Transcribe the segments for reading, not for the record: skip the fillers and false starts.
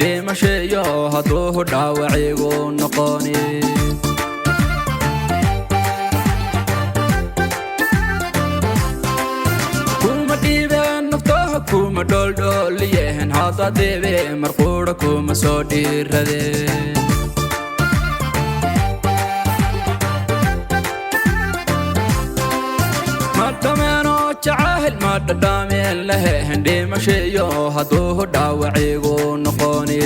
Dhimashayo hadduu dhaawacigu noqoni, kuma dhiibeen naftaha, kuma dhooldhooliyeen hadda dibe marquudha, kuma soo dhiiradeen. Madhameeno jacayl ma dhadhaameen leheen, dhimashayo hadduu dhaawacigu noqoni,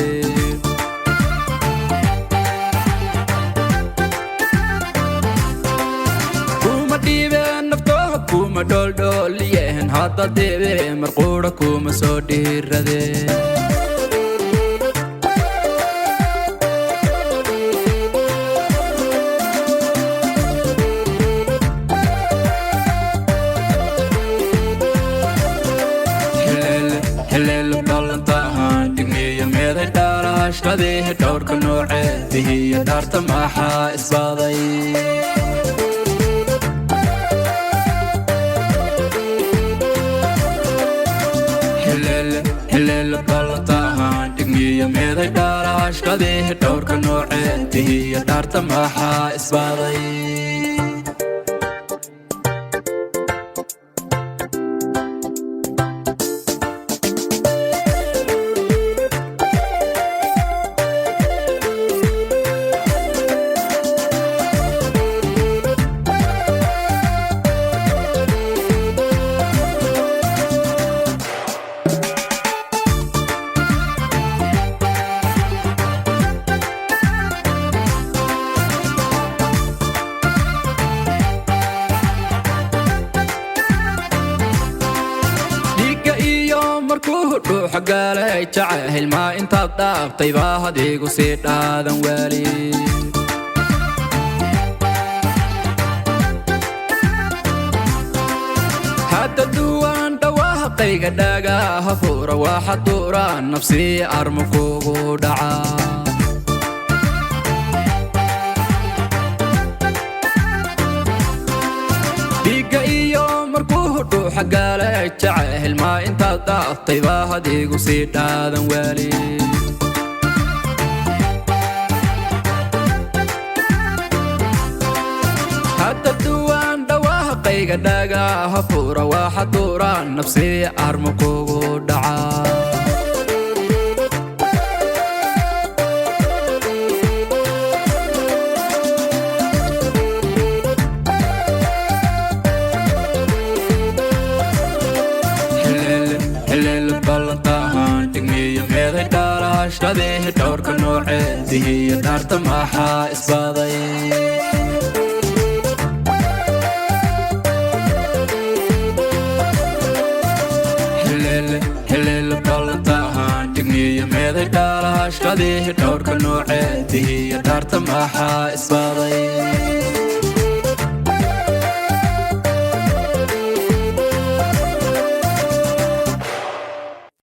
kuma dhiibeen naftaha, kuma dhooldhooliyeen hadda dibe marquudha, kuma soo dhiiradeen. Xileel ballantahan dhigniyo meeday dhaalashadii, dhowrka nooceedihiyo dhaarta maxaa isbaaday? Xileel ballantahan dhigniyo meeday dhaalashadii, dhowrka nooceedihiyo dhaarta maxaa isbaaday? Dhiigga iyo markuu dhuuxa gaalay jacayl, maa intaad dhaaftay baa hadigu sii dhaadan waali? Hadda duwaan dhawaaqayga dhagaha fura, waxa duura nafsii armu kugu dhaca. Dhiigga iyo markuu dhuuxa gaalay jacayl, maa intaad dhaaftay baa hadigu sii dhaadan waali? Hadda duwaan dhawaaqayga dhagaha fura, waxa duura nafsii armu kugu dhaca. Xileel ballantahan dhigniyo meeday dhaalashadii, dhowrka nooceedihiyo dhaarta maxaa isbaaday? Xileel ballantahan dhigniyo meeday dhaalashadii, dhowrka nooceedihiyo dhaarta maxaa isbaaday?